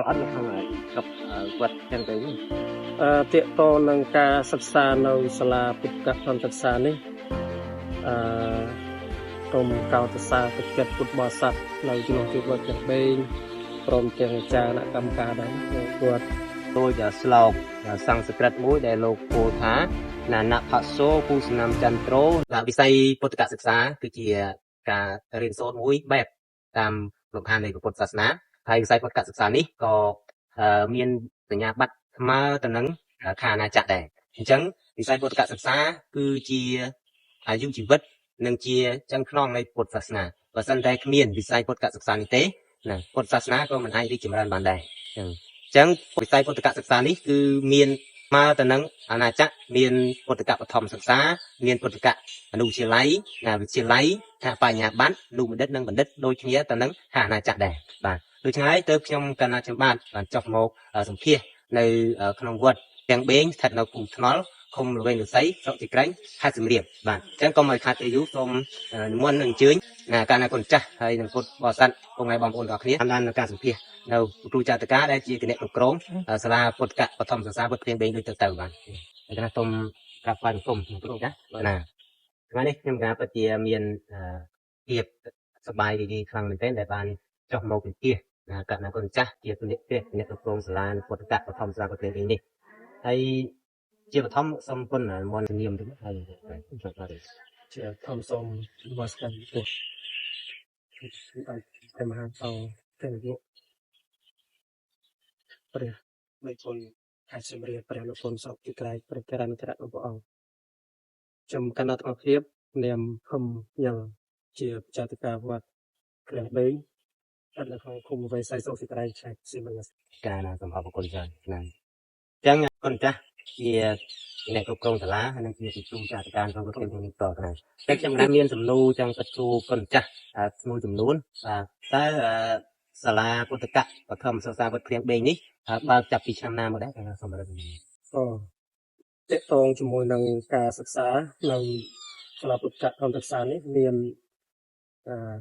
អត់នៅក្នុងស្រុកវត្តចឹងទៅនេះ ទាក់ទងនឹងការសិក្សានៅសាលាពុទ្ធធម្មសិក្សានេះ អឺសូមកោតសរសើរទឹកចិត្តពុទ្ធបរិស័ទនៅជំនុំទីវត្តទាំងបេង ព្រមទាំងអាចារ្យគណៈកម្មការដែរគាត់ ដូចស្លោកសំស្ក្រឹតមួយដែលលោកពោលថាណានផសោពូសនាមចន្ទ្រោ។ វិស័យពុទ្ធកសិក្សាគឺជាការរៀនសូត្រមួយបែបតាមលំហានៃពុទ្ធសាសនា ហើយវិស័យពុទ្ធកសិក្សានេះក៏មានសញ្ញាបត្រស្មើទៅនឹងខាអាណាចក្រដែរ។ អញ្ចឹងវិស័យពុទ្ធកសិក្សាគឺជាអាយុជីវិត និងជាចឹងខ្នងនៃពុទ្ធសាសនា។ បើសិនតែគ្មានវិស័យពុទ្ធកសិក្សានេះទេណា ពុទ្ធសាសនាក៏មិនអាចរីកចម្រើនបានដែរ។ អញ្ចឹងវិស័យពុទ្ធកសិក្សានេះគឺមានស្មើទៅនឹងអាណាចក្រ មានពុទ្ធកបឋមសិក្សា មានពុទ្ធកអនុវិទ្យាល័យ ណាវិទ្យាល័យថាបញ្ញាបត្រ លោកបណ្ឌិតនិងបណ្ឌិត ដូចគ្នាទៅនឹងអាណាចក្រដែរ។ បាទ ដូច្នេះហើយទើបខ្ញុំកណ្ណាខ្ញុំបាទបានចុះមកសម្ភាសនៅក្នុងវត្តទាំងបេង ស្ថិតនៅភូមិថ្នល់ ឃុំល្វែងឫស្សី ស្រុកជីក្រែង ខេត្តសៀមរាប។ បាទ អញ្ចឹងកុំឲ្យខាតពេលយូរ សូមនិមន្តនឹងអញ្ជើញណាកាលណាគុណចាស់ ហើយនឹងពុទ្ធបរិស័ទ ពុកម៉ែបងប្អូនទាំងអស់គ្នា តាមដានការសម្ភាសនៅគ្រូចាតកាដែលជាគណៈគ្រប់គ្រងសាលាពុទ្ធកបឋមសិក្សាវត្តព្រៀងបេងដូចទៅទៅ។ បាទ អញ្ចឹងសូមក្រាបថ្វាយបង្គំគ្រូចាស់ណា។ ថ្ងៃនេះខ្ញុំកាពិតជាមានភាពសប្បាយរីករាយខ្លាំងមែនទែន ដែលបានចុះមកវិភាគណាកណ្ណាគុណចាស់ជាគណៈទេសអ្នកគ្រប់គ្រងសាលាពុទ្ធកបឋមសិក្សាវត្តព្រៀងបេងនេះ។ ហើយជាបឋមសូមគុណមន្តនាមទៅហើយ ជាធម្មសូមនមស្ការពុទ្ធតែមហាសង្ឃទាំងយុព្រះមេគុណខេត្តសៀមរាប ព្រះលោកគុណស្រុកទីក្រែក ព្រះចរន្តរៈព្រះអង្គ ខ្ញុំកណ្ដាលទាំងភាពនាមខំញ៉ាំជាបច្ចេកការវត្តព្រះបេង ស្ថិតនៅក្នុងឃុំវៃសៃ ស្រុកទីក្រែក ខេត្តសៀមរាប។ ការណាសូមអរគុណច្រើនណា។ អញ្ចឹងគុណចាស់ជាអ្នកគ្រប់គ្រងសាលា ហើយនិងជាគ្រូចាតការក្នុងប្រទេសនេះតទៅ តែខ្ញុំណាមានសំណួរចង់បិទគ្រូគុណចាស់មួយចំនួន។ បាទ តើសាលាពុទ្ធកបឋមសិក្សាវត្តព្រៀងបេងនេះបើកចាប់ពីឆ្នាំណាមកដែរ សូមរឹក? អូ តកតងជាមួយនឹងការសិក្សានៅសាលាពុទ្ធកបឋមសិក្សានេះ មាន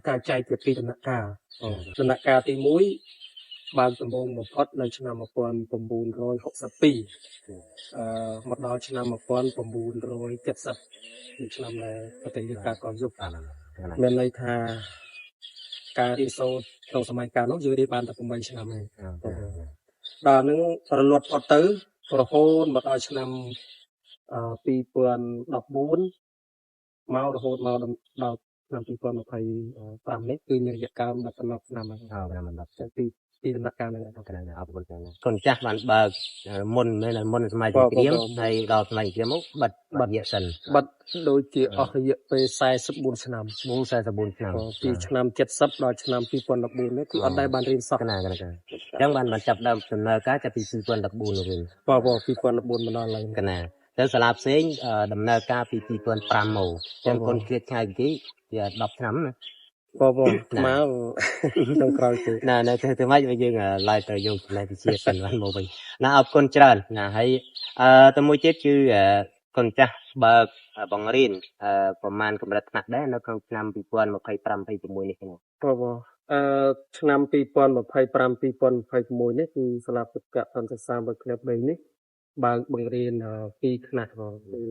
ការចែកជាពីរដំណាក់កាល។ ដំណាក់កាលទី1 បើកដំបូងបំផុតនៅឆ្នាំ1962 អឺមកដល់ឆ្នាំ1970 គឺឆ្នាំដែលប្រទេសយើងការកងយុគ មានន័យថាការរៀនសូត្រក្នុងសម័យកាលនោះយើងរៀនបានតែ8ឆ្នាំទេ។ ដល់នឹងរលត់ផុតទៅរហូតមកដល់ឆ្នាំ2014 មករហូតមកដល់ឆ្នាំ2025នេះ គឺមានរយៈកាល10ឆ្នាំហើយ អ10ពីដំណាក់កាលហ្នឹង កណ្ដាលអរគុណច្រើន។ គុណចាស់បានបើកមុនមែន មុនសម័យសង្គ្រាម ហើយដល់សម័យសង្គ្រាមមកបិទបិទរយៈសិន បិទដូចជាអស់រយៈពេល44ឆ្នាំ 44ឆ្នាំ ពីឆ្នាំ70ដល់ឆ្នាំ2014នេះ គឺអត់ដែលបានរៀនសោះ កណាកណា។ អញ្ចឹងបានចាប់ដើមដំណើរការចាប់ពី2014វិញ បាទ បាទ 2014មកដល់ឡើយ កណាទៅសាលាផ្សេងដំណើរការពី2005មក អញ្ចឹងគុណឃ្លាតឆ្ងាយពីគេ10ឆ្នាំណា។ បងបងមកក្នុងក្រោយទេ ណានៅទៅម៉េច យើងឡើយទៅយកចំណេះវិជ្ជាសិនបានមកវិញណា។ អរគុណច្រើនណា។ ហើយអឺទៅមួយទៀត គឺគុណចាស់បើកបង្រៀនប្រមាណកម្រិតថ្នាក់ដែរនៅក្នុងឆ្នាំ2025 26នេះណា? បងបង អឺឆ្នាំ2025 2026នេះ គឺសាលាពុទ្ធកសន្តិសាវត្តក្លឹប3នេះ បើកបង្រៀនពីរថ្នាក់បង គឺ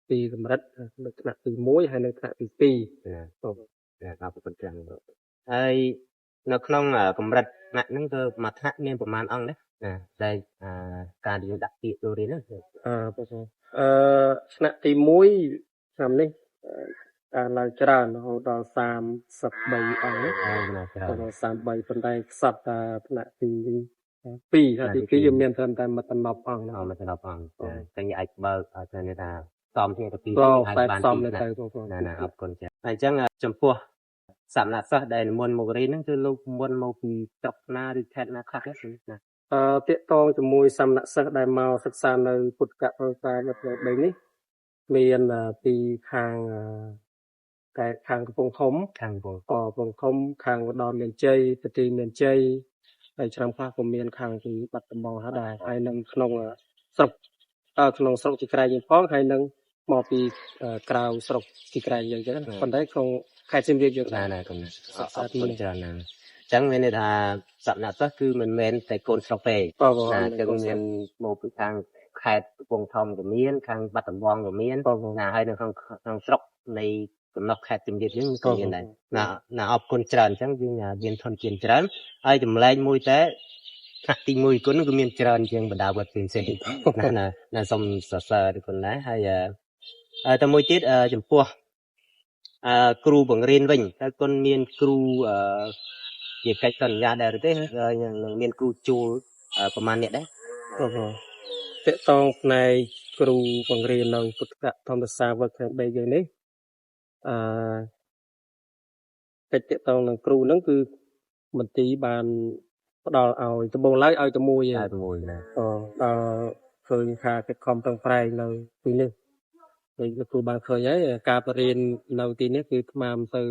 ពីរកម្រិត នៅថ្នាក់ទី1 ហើយនៅថ្នាក់ទី2 ណាបង។ អរគុណច្រើន។ ហើយនៅក្នុងកម្រិតថ្នាក់ហ្នឹង គឺមួយថ្នាក់មានប្រមាណអង្គដែរណា ដែលការយើងដាក់ពាក្យចូលរៀនហ្នឹង? អឺបងអឺថ្នាក់ទី1ឆ្នាំនេះឡើងច្រើនរហូតដល់33អង្គណា ច្រើន 33 ប៉ុន្តែខ្សត់តែថ្នាក់ទី2 ថ្នាក់ទី2យើងមានត្រឹមតែមួយតំណប់អង្គណា មួយតំណប់អង្គ តែអាចបើកឲ្យថាសំគ្នាទៅពីអាចបានសំទៅបងណា។ ណា អរគុណចា៎។ ហើយអញ្ចឹងចំពោះសមណសិស្សដែលនិមន្តមករៀនហ្នឹង គឺលោកមុនមកពីស្រុកណាឬខេត្តណាខ្លះទេណា? អឺតកតងជាមួយសមណសិស្សដែលមកសិក្សានៅពុទ្ធកសិក្សានៅផ្នែក3នេះ មានពីខាងតែខាងកំពង់ធំ ខាងកំពង់ កំពង់ធំ ខាងឧត្តរមានជ័យ ប្រទីមានជ័យ ហើយឆ្នាំខ្លះក៏មានខាងពីបាត់ដំបងហើយដែរ ហើយនឹងក្នុងស្រុក ក្នុងស្រុកជីក្រែងយើងផង ហើយនឹងមកពីក្រៅស្រុកជីក្រែងយើងចឹង ប៉ុន្តែក្នុងខេត្តសៀមរាបយើងដែរណា។ គុណអរគុណច្រើនណាស់។ ចឹងមានន័យថាសមណសិស្សគឺមិនមែនតែកូនស្រុកទេ បាទ ណាចឹងមានមកពីខាងខេត្តកំពង់ធំក៏មានខាងបាត់ដំបងក៏មានណាហើយនៅក្នុងក្នុងស្រុកនៃកំណោះខេត្តជំរាបយើងក៏មានដែរណាណាអរគុណច្រើនអញ្ចឹងយើងមានធនធានច្រើនហើយចម្លែកមួយតែថ្នាក់ទី1គុណគឺមានច្រើនជាងបណ្ដាវត្តផ្សេងៗណាណាណាសូមសរសើរគុណដែរហើយតែមួយទៀតចំពោះគ្រូបង្រៀនវិញតើគុណមានគ្រូជាកិច្ចសន្យាដែរឬទេនឹងមានគ្រូជួលប្រហែលអ្នកដែរ បាទតកតងផ្នែកគ្រូបង្រៀននៅពុទ្ធធម្មសាវត្តខេត្ត3យើងនេះអឺកិច្ចតកតងនឹងគ្រូហ្នឹងគឺមន្ទីរបានផ្ដល់ឲ្យដំបូងឡើយឲ្យតែមួយ ឯងមួយណា ដល់ឃើញថាកិច្ចខំប្រឹងប្រែងនៅទីនេះដូចលោកគ្រូបានឃើញហើយការបរៀននៅទីនេះគឺខ្មាមទៅ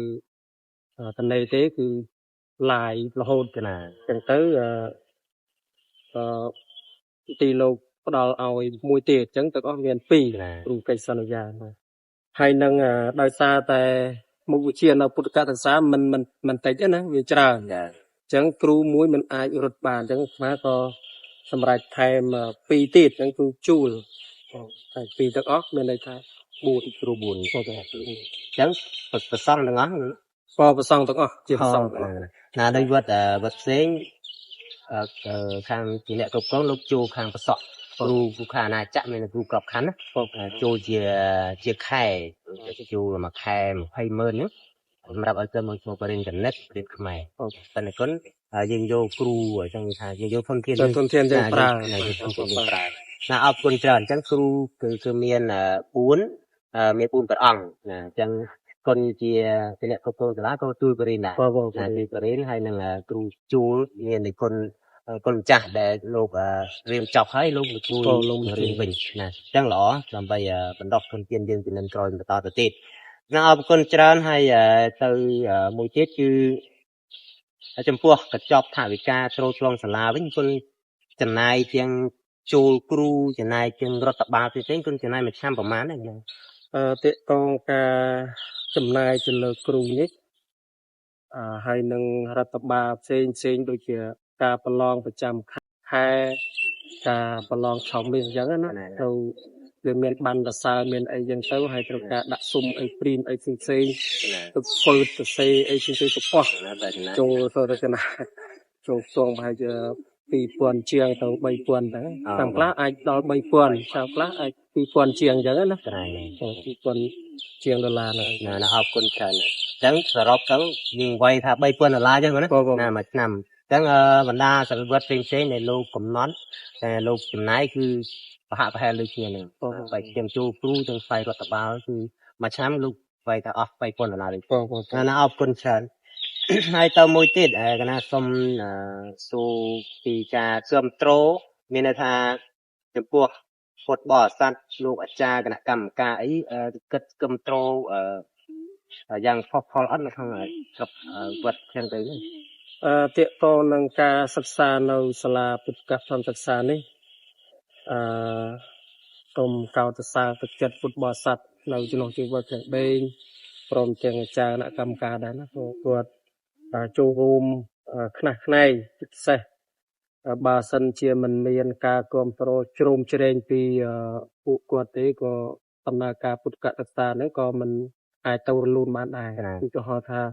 តនេទេគឺឡាយរហូត ណា ចឹងទៅអឺទីលោកផ្ដល់ឲ្យមួយទៀតអញ្ចឹងទាំងអស់មាន2គ្រូកិច្ចសន្យាហើយនឹងដោយសារតែមុខវិជ្ជានៅពុទ្ធកសិក្សាមិនមិនមិនតិចទេណាវាច្រើនអញ្ចឹងគ្រូមួយមិនអាចរត់បានអញ្ចឹងអាក៏សម្រាប់ថែម2ទៀតអញ្ចឹងគឺជួលតែ2ទាំងអស់មានន័យថា4 គ្រូ4អញ្ចឹងប្រសង់ទាំងអស់ ក៏ប្រសង់ទាំងអស់ជាប្រសង់ ណាដូចវត្តវត្តផ្សេងខាងជាអ្នកគ្រប់គ្រងលោកជួលខាងប្រសក់គ្រូគ្រូខាអាណាចក្រមានគ្រូក្របខ័ណ្ឌណាចូលជាជាខែជួលមួយខែ20ម៉ឺនហ្នឹងសម្រាប់ឲ្យទៅមកមកបរិញ្ញាគណិតរៀនខ្មែរប៉ុន្តែគុណយើងយកគ្រូអញ្ចឹងថាយើងយកធនធាន ធនធានយើងប្រើ ប្រើណាអរគុណច្រើនអញ្ចឹងគ្រូគឺគឺមាន4មាន4ព្រះអង្គណាអញ្ចឹងគុណជាអ្នកគ្រប់គ្រងសាលាក៏ជួយបរិញ្ញាដែរជួយបរិញ្ញាហើយនឹងគ្រូជួលមាននិគុណគុណម្ចាស់ដែលលោករៀនចប់ហើយលោកមកជួយរៀនវិញណាអញ្ចឹងល្អដើម្បីបណ្ដុះធនធានយើងពីនឹងក្រោយបន្តទៅទៀតណាអរគុណច្រើនហើយទៅមួយទៀតគឺចំពោះកញ្ចប់ថវិកាត្រួតត្រងសាលាវិញគុណចំណាយជាងជួលគ្រូចំណាយជាងរដ្ឋបាលផ្សេងៗគុណចំណាយមួយឆ្នាំប្រហែលហ្នឹងណា តកតងការចំណាយទៅលើគ្រូនេះអឺហើយនឹងរដ្ឋបាលផ្សេងផ្សេងដូចជាការប្រឡងប្រចាំខែការប្រឡងឆមាសអញ្ចឹងណាទៅវាមានបានសរសើរមានអីចឹងទៅហើយត្រូវការដាក់ស៊ុំអីព្រីមអីផ្សេងផ្សេងទៅធ្វើទៅសេអីផ្សេងផ្សេងទៅប៉ោះចូលទៅរចនាចូលផ្សងប្រហែលជា2000ជាងទៅ3000ហ្នឹងតាមខ្លះអាចដល់3000តាមខ្លះអាច2000ជាងអញ្ចឹងណា2000ជាងដុល្លារហ្នឹង ណាអរគុណច្រើនអញ្ចឹងសរុបទៅយើងវាយថា3000ដុល្លារអញ្ចឹងណាណាមួយឆ្នាំអញ្ចឹងបណ្ដាសង្វត្តផ្សេងផ្សេងដែលលោកកំណត់តែលោកចំណាយគឺប្រហាក់ប្រហែលដូចគ្នាហ្នឹងបែកទាំងចូលគ្រូទាំងស្វ័យរដ្ឋបាលគឺមួយឆ្នាំលោកវាយថាអស់3000ដុល្លារដូចណាអរគុណច្រើនហើយទៅមួយទៀតកណាសុំសួរពីការគ្រប់គ្រងមានន័យថាចំពោះពុទ្ធបរិស័ទលោកអាចារ្យគណៈកម្មការអីគិតគ្រប់គ្រងយ៉ាងផុសផុលអត់នៅក្នុងស្រុកវត្តចឹងទៅ អឺតកតនឹងការសិក្សានៅសាលាពុទ្ធកធម្មសិក្សានេះអឺសូមកោតសរសើរទឹកចិត្តពុទ្ធបរិស័ទនៅចំណុះជីវត្តទាំងបេងព្រមទាំងអាចារ្យគណៈកម្មការដែរណាគាត់ចូលរួមខ្នះខ្នែងពិសេសបើសិនជាមិនមានការគ្រប់គ្រងជ្រោមជ្រែងពីពួកគាត់ទេក៏ដំណើរការពុទ្ធកសិក្សាហ្នឹងក៏មិនអាចទៅរលូនបានដែរឧទាហរណ៍ថាត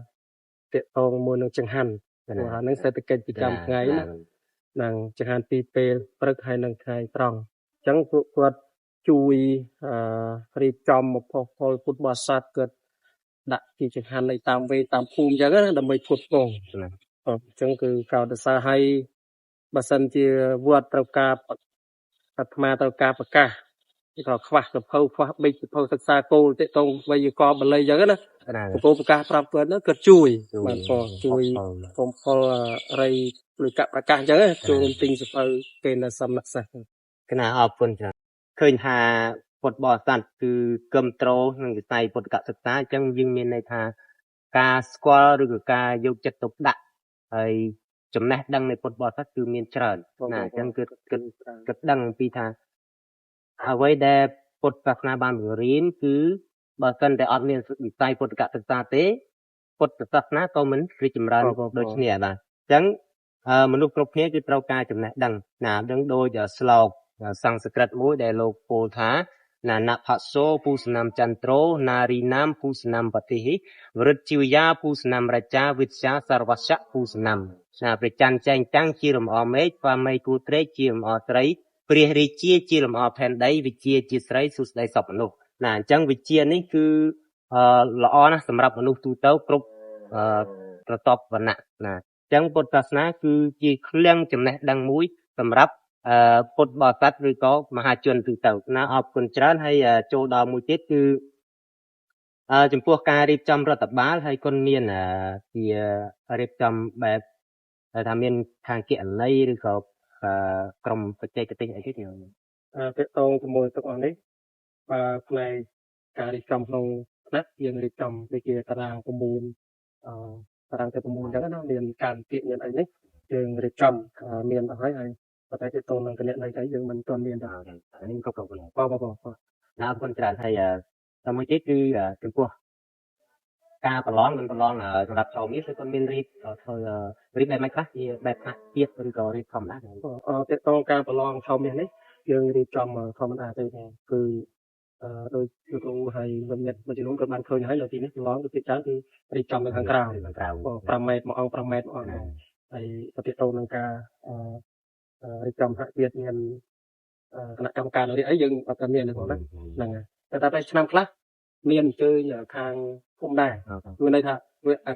កតងមួយនឹងចង្ហាន់ព្រោះហ្នឹងសេដ្ឋកិច្ចប្រចាំថ្ងៃណានឹងចង្ហាន់ពីរពេលព្រឹកហើយនឹងថ្ងៃត្រង់អញ្ចឹងពួកគាត់ជួយរៀបចំមកផុសផុលពុទ្ធបរិស័ទគាត់ដាក់ជាចង្ហាន់នៅតាមវេតាមភូមិអញ្ចឹងណាដើម្បីផ្គត់ផ្គង់អញ្ចឹងគឺកោតសរឲ្យបើសិនជាវត្តត្រូវការអាត្មាត្រូវការប្រកាសគេក៏ខ្វះសភៅខ្វះប៊ិចសភៅសិក្សាគោលតេតងវេយ្យាករណ៍បាលីអញ្ចឹងណាបកគោប្រកាសប្រាប់គាត់គាត់ជួយបានផងជួយកុំផលរៃលុយកប្រកាសអញ្ចឹងចូលរួមទិញសភៅគេនៅសំណាក់សិស្ស កណាអរគុណច្រើនឃើញថាពុទ្ធបរិស័ទគឺគ្រប់គ្រងក្នុងវិស័យពុទ្ធកសិក្សាអញ្ចឹងយើងមានន័យថាការស្គាល់ឬក៏ការយកចិត្តទុកដាក់ហើយចំណេះដឹងនៃពុទ្ធបរិស័ទគឺមានច្រើនណាអញ្ចឹងគឺគិតគិតដឹងពីថាអ្វីដែលពុទ្ធសាសនាបានបង្រៀនគឺបើសិនតែអត់មានវិស័យពុទ្ធកសិក្សាទេពុទ្ធសាសនាក៏មិនរីកចម្រើនដូចគ្នាបាទ ចឹងមនុស្សគ្រប់គ្នាគឺត្រូវការចំណេះដឹងណាដឹងដូចស្លោកសំស្ក្រឹតមួយដែលលោកពោលថាណានផសោពូសនំចន្ទ្រោណារីណាមពូសនំបតិហិវរិទ្ធជីវយាពូសនំរចាវិទ្យាសរវស្សៈពូសនំណាព្រះច័ន្ទចែងតាំងជាលំអមេឃស្វាមីគូត្រេកជាលំអត្រីព្រះរាជាជាលំអផែនដីវិជាជាស្រីសុស្ដីសពមនុស្សណាអញ្ចឹងវិជានេះគឺល្អណាស់សម្រាប់មនុស្សទូទៅគ្រប់ប្រតបវណ្ណៈណាអញ្ចឹងពុទ្ធសាសនាគឺជាឃ្លាំងចំណេះដឹងមួយសម្រាប់ពុទ្ធបរិស័ទឬក៏មហាជនទូទៅណាអរគុណច្រើនហើយចូលដល់មួយទៀតគឺចំពោះការរៀបចំរដ្ឋបាលហើយគុណមានជារៀបចំបែបថាមានខាងគណនេយ្យឬក៏ក្រុមបច្ចេកទេសអីទេ ទាក់ទងជាមួយទាំងអស់នេះបើផ្នែកការរៀបចំក្នុងថ្នាក់យើងរៀបចំដូចជាតារាង9តារាងទៅ9អញ្ចឹងណាមានការពាក្យមានអីនេះយើងរៀបចំមានអស់ហើយហើយប៉ុន្តែទាក់ទងនឹងគណនេយ្យអីយើងមិនទាន់មានទេ នេះគ្រប់គ្រប់ បាទបាទបាទ ណាអរគុណច្រើនហើយតាមមួយទៀតគឺចំពោះការប្រឡងមិនប្រឡងសម្រាប់ចូលមាសគឺគាត់មានរៀបធ្វើរៀបបែបម៉េចខ្លះជាបែបថ្នាក់ជាតិឬក៏រៀបធម្មតា ទាក់ទងការប្រឡងឆមាសនេះយើងរៀបចំធម្មតាទេគឺដោយលោកគ្រូហើយលោកអ្នកមួយចំនួនក៏បានឃើញហើយនៅទីនេះប្រឡងគឺច្រើនគឺរៀបចំនៅខាងក្រៅ5ម៉ែត្រមួយអង្គ5ម៉ែត្រមួយអង្គហើយទាក់ទងនឹងការរៀបចំថ្នាក់ជាតិមានគណៈកម្មការរៀបអីយើងអត់មានទេបងណាហ្នឹងហើយតែតែឆ្នាំខ្លះមានអញ្ជើញខាងភូមិដែរគឺន័យថា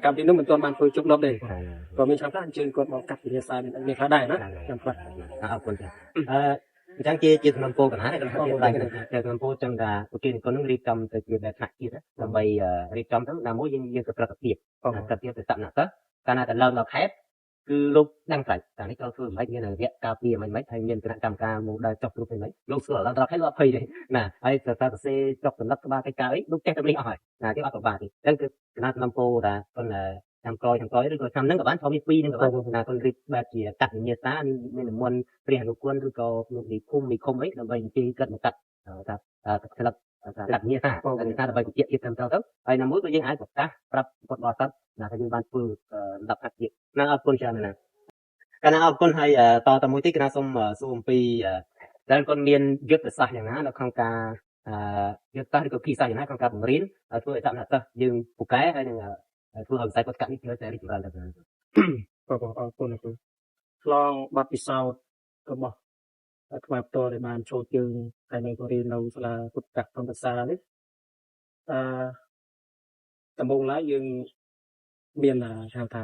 កម្មវិធីនោះមិនទាន់បានធ្វើជប់ដប់ទេក៏មានឆ្នាំខ្លះអញ្ជើញគាត់មកកាត់វិញ្ញាសាមានខ្លះដែរណាឆ្នាំខ្លះ អរគុណចាអញ្ចឹងជាជាសំណពរកណ្ណាកណ្ណាជាសំណពរចឹងថាប្រគិនគុណនឹងរៀបចំទៅជាបែបថ្នាក់ជាតិដើម្បីរៀបចំទៅណាមួយយើងទៅប្រតិភិបប្រតិភិបទៅសំណាក់ទៅកាលណាតែឡើងដល់ខេត្តគឺលោកដឹងស្រេចតែនេះត្រូវធ្វើមិនមានរយៈការពារមិនហើយមានគណៈកម្មការមកដល់ចុះគ្រប់មិនលោកស្គាល់ដល់ដល់ខេត្តលោកអត់ភ័យទេណាហើយសរសេរចុះកំណត់ក្បាលកិច្ចការអីលោកចេះតែនេះអស់ហើយណាគេអត់ពិបាកទេអញ្ចឹងគឺគណៈសំណពរថាប៉ុន្តែឆ្នាំក្រោយឆ្នាំក្រោយឬក៏ឆ្នាំហ្នឹងក៏បានចូលមាន2ហ្នឹងក៏បានណាគាត់រៀបបែបជាកាត់វិញ្ញាសាមាននិមន្តព្រះអនុគុណឬក៏លោកនិភូមិនិឃុំអីដើម្បីអញ្ជើញគាត់មកកាត់ថាស្លឹកកាត់វិញ្ញាសាវិញ្ញាសាដើម្បីបញ្ជាក់ទៀតត្រឹមត្រូវទៅហើយណាមួយក៏យើងអាចប្រកាសប្រាប់ពុទ្ធបរិស័ទណាថាយើងបានធ្វើលំដាប់ថ្នាក់ជាតិណាអរគុណច្រើនណាស់កណ្ណាអរគុណហើយតទៅមួយទៀតកណ្ណាសូមសួរអំពីតើគាត់មានយុទ្ធសាស្ត្រយ៉ាងណានៅក្នុងការយុទ្ធសាស្ត្រឬក៏គីសាស្ត្រយ៉ាងណាក្នុងការបង្រៀនធ្វើឲ្យសមត្ថសិស្សយើងពូកែហើយនឹងធ្វើឲ្យវិស័យពុទ្ធកនេះត្រូវតែរីកចម្រើនទៅ បាទអរគុណលោកគ្រូឆ្លងបទពិសោធន៍របស់អាត្មាផ្ទាល់ដែលបានចូលជើងហើយនៅក៏រៀននៅសាលាពុទ្ធកធម្មសានេះអឺដំបូងឡើយយើងមានហៅថា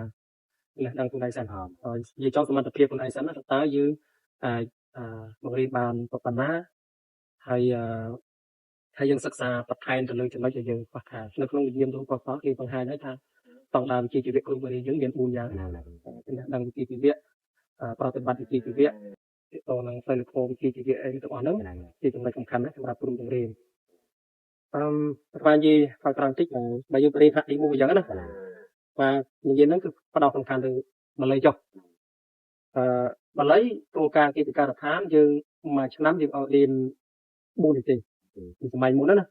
លេះដឹងខ្លួនឯងសិនហើយនិយាយចង់សមត្ថភាពខ្លួនឯងសិនណាតើយើងអាចបង្រៀនបានប៉ុណ្ណាហើយហើយយើងសិក្សាបន្ថែមទៅលើចំណុចដែលយើងខ្វះខាតនៅក្នុងវិញ្ញាណរបស់កសគេបង្ហាញហើយថាតង់ដើមវិជ្ជាជីវៈគ្រូបង្រៀនយើងមាន4យ៉ាងចំណេះដឹងវិជ្ជាជីវៈប្រតិបត្តិវិជ្ជាជីវៈទាក់ទងនឹងសិល្បៈវិជ្ជាជីវៈអីទាំងអស់ហ្នឹងជាចំណុចសំខាន់ណាស់សម្រាប់គ្រូបង្រៀនអឺប្រហែលនិយាយក្រោយៗបន្តិចបើយើងរៀនថ្នាក់ទី1អញ្ចឹងណាបាទនិយាយហ្នឹងគឺផ្ដោតសំខាន់ទៅបាលីចុះបាលីគោលការណ៍កិច្ចការដ្ឋានយើងមួយឆ្នាំយើងឲ្យរៀន4និទេសពីសម័យមុនណាស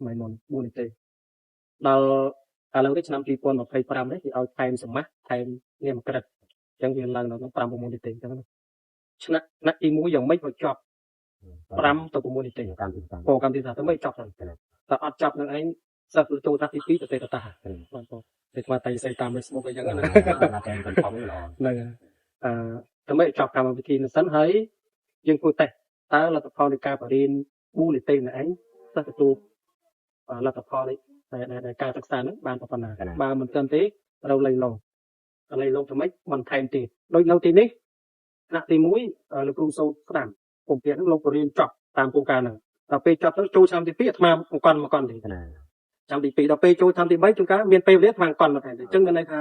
ម័យមុន4និទេសដល់ឥឡូវនេះឆ្នាំ2025នេះគេឲ្យថែមសមាសថែមនាមក្រិតអញ្ចឹងវាឡើងដល់5 6និទេសអញ្ចឹងណាឆ្នាំថ្នាក់ទី1យ៉ាងម៉េចក៏ចប់5ទៅ6និទេសកម្មទីសាទៅមិនចប់ហ្នឹងតែអត់ចប់នឹងឯងសិស្សចូលថ្នាក់ទី2ទៅទេតតាបាទបងតែស្មាតែស្អីតាម Facebook អីចឹងណាហ្នឹងអឺតែមិនចប់កម្មវិធីនោះសិនហើយយើងធ្វើតេស្តតើលទ្ធផលនៃការបរៀន4និទេសនេះឯងសិស្សទទួលលទ្ធផលនេះដែលការសិក្សាហ្នឹងបានប៉ុណ្ណាបើមិនទាន់ទេត្រូវលៃឡោលៃឡោធ្វើម៉េចបន្ថែមទៀតដូចនៅទីនេះថ្នាក់ទី1លោកគ្រូសូត្រស្ដាំពុំទៀតហ្នឹងលោកបរៀនចប់តាមគោលការណ៍ហ្នឹងដល់ពេលចប់ទៅចូលឆ្នាំទី2អាត្មាអង្គន់មកកន់ទេឆ្នាំទី2ដល់ពេលចូលឆ្នាំទី3ជួនកាលមានពេលវេលាអាត្មាអង្គន់មកថែមទេអញ្ចឹងមានន័យថា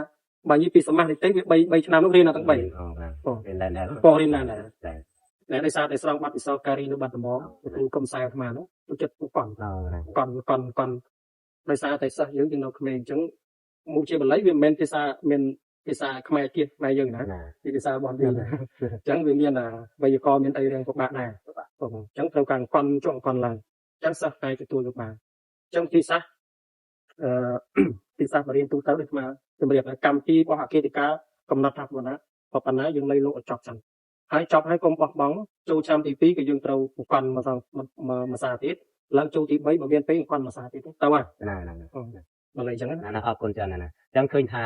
បើនិយាយពីសមាសនិទេសវា3ឆ្នាំនោះរៀនដល់ទាំង3 រៀនដែរបងរៀនដែរតែដោយសារតែស្រង់បទពិសោធន៍ការរៀននៅបាត់ដំបងលោកគ្រូកុំសែអាត្មានោះចូលចិត្តកន់កន់កន់កន់ដោយសារតែសិស្សយើងនៅក្មេងអញ្ចឹងមុខជាបាលីវាមិនមែនភាសាមានភាសាខ្មែរទៀតខ្មែរយើងណាជាភាសារបស់យើងអញ្ចឹងវាមានវេយ្យាករណ៍មានអីរឿងពិបាកដែរបងអញ្ចឹងត្រូវការកន់ចុះកន់ឡើងអញ្ចឹងសិស្សតែទទួលយកបានអញ្ចឹងភាសាភាសាបរៀនទូទៅដូចមកជំរាបកម្មវិធីរបស់អគ្គិធិការ កំណត់ថាប៉ុណ្ណាប៉ុណ្ណាយើងលៃលោកឲ្យចប់សិនហើយចប់ហើយកុំបោះបង់ចូលឆ្នាំទី2ក៏យើងត្រូវកាន់មួយសាទៀតឡើងចូលទី3បើមានពេលកាន់មួយសាទៀតទៅហើយ ណាណា មកលេងចឹង ណាណាអរគុណច្រើនណាអញ្ចឹងឃើញថា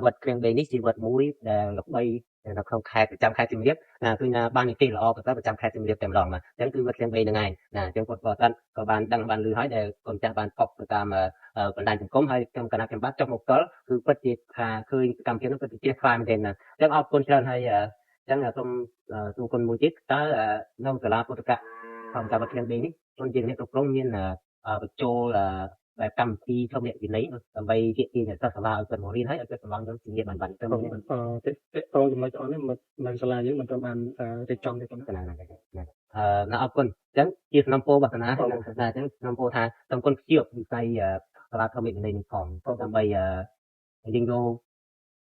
វត្តគ្រៀងដីនេះជាវត្តមួយដែលល្បីនៅក្នុងខេត្តប្រចាំខេត្តសៀមរាបណាគឺថាបាននិទេសល្អប្រសើរប្រចាំខេត្តសៀមរាបតែម្ដងណាអញ្ចឹងគឺវត្តគ្រៀងដីហ្នឹងឯងណាអញ្ចឹងគាត់ក៏ក៏បានដឹងបានឮហើយដែលកូនចាស់បានផុសទៅតាមបណ្ដាញសង្គមហើយខ្ញុំកណាខ្ញុំបាទចុះមកផ្ទាល់គឺពិតជាថាឃើញកម្មភាពនោះពិតជាខ្លាយមែនទែនណាអញ្ចឹងអរគុណច្រើនហើយអញ្ចឹងសូមសួរគុណមួយទៀតតើនៅសាលាពុទ្ធកៈធម្មតាវត្តគ្រៀងដីនេះជនជាអ្នកគ្រប់គ្រងមានបញ្ចូលបែបកម្មវិធីធម្មវិន័យដើម្បីទាក់ទាញសិស្សសាលាឲ្យគាត់មករៀនហើយឲ្យគាត់ប្រឡងទៅជំនាញបានបានទៅ តតតចំណុចអស់នេះនៅសាលាយើងមិនទាន់បានរៀបចំទេប៉ុណ្ណាណាណាអរគុណអញ្ចឹងជាសំណពរបាសនាណាអញ្ចឹងសំណពរថាសូមគុណភ្ជាប់វិស័យសាលាធម្មវិន័យនេះផងដើម្បីយើងយក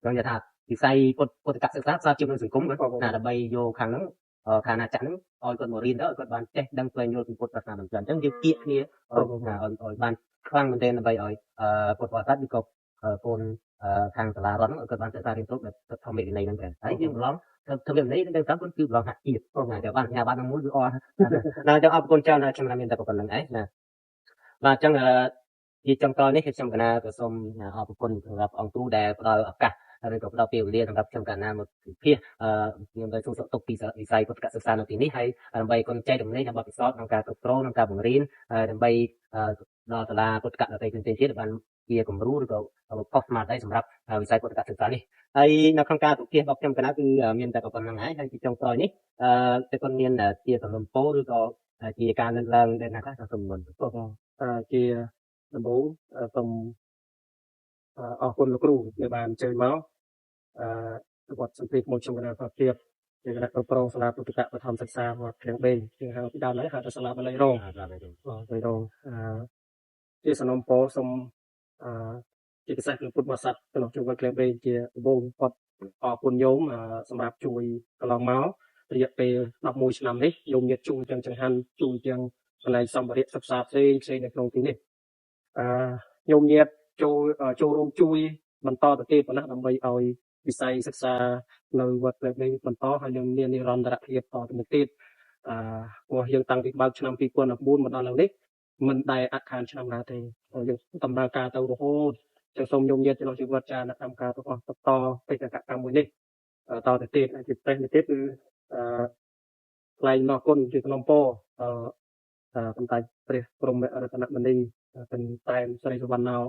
ចង់និយាយថាវិស័យពុទ្ធកសិក្សាផ្សារភ្ជាប់នឹងសង្គមណាដើម្បីយកខាងហ្នឹងខាងអាណាចក្រហ្នឹងឲ្យគាត់មករៀនទៅឲ្យគាត់បានចេះដឹងស្វែងយល់ពីពុទ្ធសាសនាបន្តអញ្ចឹងយើងគៀកគ្នាឲ្យបានខ្លាំងមែនទែនដើម្បីឲ្យពុទ្ធបរិស័ទឬក៏កូនខាងសាលារដ្ឋហ្នឹងឲ្យគាត់បានសិក្សារៀនសូត្របែបធម្មវិន័យហ្នឹងដែរហើយយើងប្រឡងធម្មវិន័យនឹងតាមគឺប្រឡងហាក់ជាតិតែបានសញ្ញាបត្រមួយគឺអស់ណាអញ្ចឹងអរគុណច្រើនខ្ញុំមានតែប៉ុណ្្នឹងឯងណាបាទអញ្ចឹងជាចុងក្រោយនេះខ្ញុំកណាក៏សូមអរគុណសម្រាប់អង្គគ្រូដែលផ្ដល់ឱកាសឬក៏ផ្ដល់ពេលវេលាសម្រាប់ខ្ញុំកណាមកវិភាគខ្ញុំទៅសួរសុខទុក្ខពីវិស័យពុទ្ធកសិក្សានៅទីនេះហើយដើម្បីគុណចែករំលែកនៅបទពិសោធន៍ក្នុងការគ្រប់គ្រងក្នុងការបង្រៀនដើម្បីដល់សាលាពុទ្ធកដទៃផ្សេងៗទៀតបានជាគំរូឬក៏ផុសស្មារតីសម្រាប់វិស័យពុទ្ធកសិក្សានេះហើយនៅក្នុងការវិភាគរបស់ខ្ញុំកណាគឺមានតែប៉ុណ្្នឹងហើយហើយជាចុងក្រោយនេះតែគាត់មានជាសំណូមពរឬក៏ជាការលើកឡើងដែលណាខ្លះសូមមុន ជាដំបូងសូមអរគុណលោកគ្រូដែលបានអញ្ជើញមកវត្តសន្តិមួយខ្ញុំកណាផាភាពជាគណៈគ្រប់គ្រងសាលាពុទ្ធកបឋមសិក្សាវត្តគ្រៀងបេងជាហៅពីដើមហើយហៅថាសាលាបាលីរងបាលីរងជាសំណូមពរសូមជាពិសេសគឺពុទ្ធបរិស័ទក្នុងជុំវត្តគ្រៀងបេងជាដំបូងគាត់អរគុណញោមសម្រាប់ជួយកន្លងមករយៈពេល11ឆ្នាំនេះញោមញាតជួយទាំងចង្ហាន់ជួយទាំងកន្លែងសម្ភារៈសិក្សាផ្សេងផ្សេងនៅក្នុងទីនេះញោមញាតចូលរួមជួយបន្តទៅទៀតប៉ុណ្ណាដើម្បីឲ្យវិស័យសិក្សានៅវត្តព្រះនេះបន្តហើយនឹងមាននិរន្តរភាពតទៅមុខទៀតព្រោះយើងតាំងពីបើកឆ្នាំ2014មកដល់ឥឡូវនេះមិនដែលអាក់ខានឆ្នាំណាទេយើងដំណើរការទៅរហូតចឹងសូមញោមញាតក្នុងជីវិតចារកម្មការទាំងអស់បន្តបេសកកម្មមួយនេះតទៅទៀតជាពិសេសនេះទៀតគឺថ្លែងអរគុណជាសំណពរសម្ដេចព្រះព្រហ្មរតនមនីเป็นតែមស្រីសុវណ្ណោ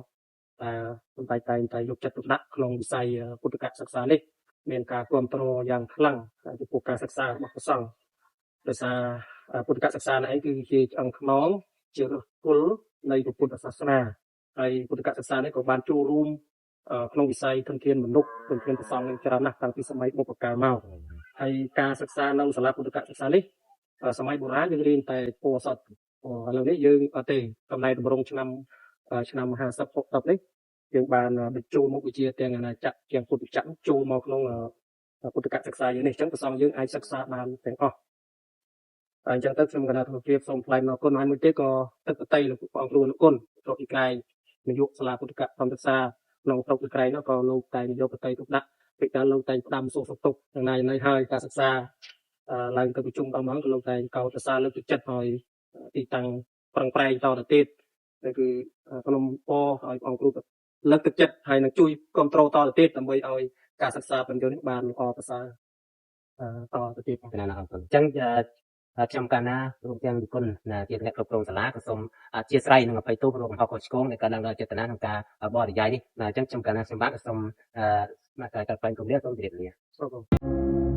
តែសម្ដេចតែងតែយកចិត្តទុកដាក់ក្នុងវិស័យពុទ្ធកសិក្សានេះមានការគ្រប់គ្រងយ៉ាងខ្លាំងចំពោះការសិក្សារបស់ព្រះសង្ឃដោយសារពុទ្ធកសិក្សានេះឯងគឺជាឆ្អឹងខ្នងជាឫសគល់នៃពុទ្ធសាសនាហើយពុទ្ធកសិក្សានេះក៏បានចូលរួមក្នុងវិស័យធនធានមនុស្សធនធានព្រះសង្ឃនឹងច្រើនណាស់តាំងពីសម័យបុព្វកាលមកហើយការសិក្សានៅសាលាពុទ្ធកសិក្សានេះសម័យបុរាណយើងរៀនតែពណ៌សត្វឥឡូវនេះយើងអត់ទេកំណែតម្រង់ឆ្នាំ50 60នេះយើងបានបញ្ចូលមុខវិជ្ជាទាំងអាណាចក្រទាំងពុទ្ធចក្រចូលមកក្នុងពុទ្ធកសិក្សាយើងនេះអញ្ចឹងព្រះសង្ឃយើងអាចសិក្សាបានទាំងអស់អញ្ចឹងទៅខ្ញុំកណាធភាពសូមថ្លែងអរគុណហើយមួយទៀតក៏ទឹកបតីលោកព្រះអង្គគ្រូអនុគុណស្រុកទីក្រែងនាយកសាលាពុទ្ធកធម្មសិក្សាក្នុងស្រុកទីក្រែងនោះក៏លោកតែងយកបតីទុកដាក់ពេលកាលលោកតែងផ្ដាំសួរសុខទុក្ខយ៉ាងណាយ៉ាងណីហើយការសិក្សាឡើងទៅប្រជុំដល់មកក៏លោកតែងកោតសរសើរលើកទឹកចិត្តឲ្យទីតាំងប្រឹងប្រែងតទៅទៀតគឺក្នុងពរឲ្យអង្គគ្រូលើកទឹកចិត្តហើយនឹងជួយគ្រប់គ្រងតទៅទៀតដើម្បីឲ្យការសិក្សាបញ្ញនេះបានល្អប្រសើរតទៅទៀតណាអរគុណអញ្ចឹងខ្ញុំកាលណារួមទាំងគុណជាអ្នកគ្រប់គ្រងសាលាក៏សូមអធិស្ឋាននិងអភ័យទោសរួមកំហុសខុសឆ្គងនៃការឡើងដល់ចេតនាក្នុងការបរិយាយនេះអញ្ចឹងខ្ញុំកាលណាខ្ញុំបាទក៏សូមមកការកាត់ផ្លាញ់គំរាមសូមជម្រាបលា សូម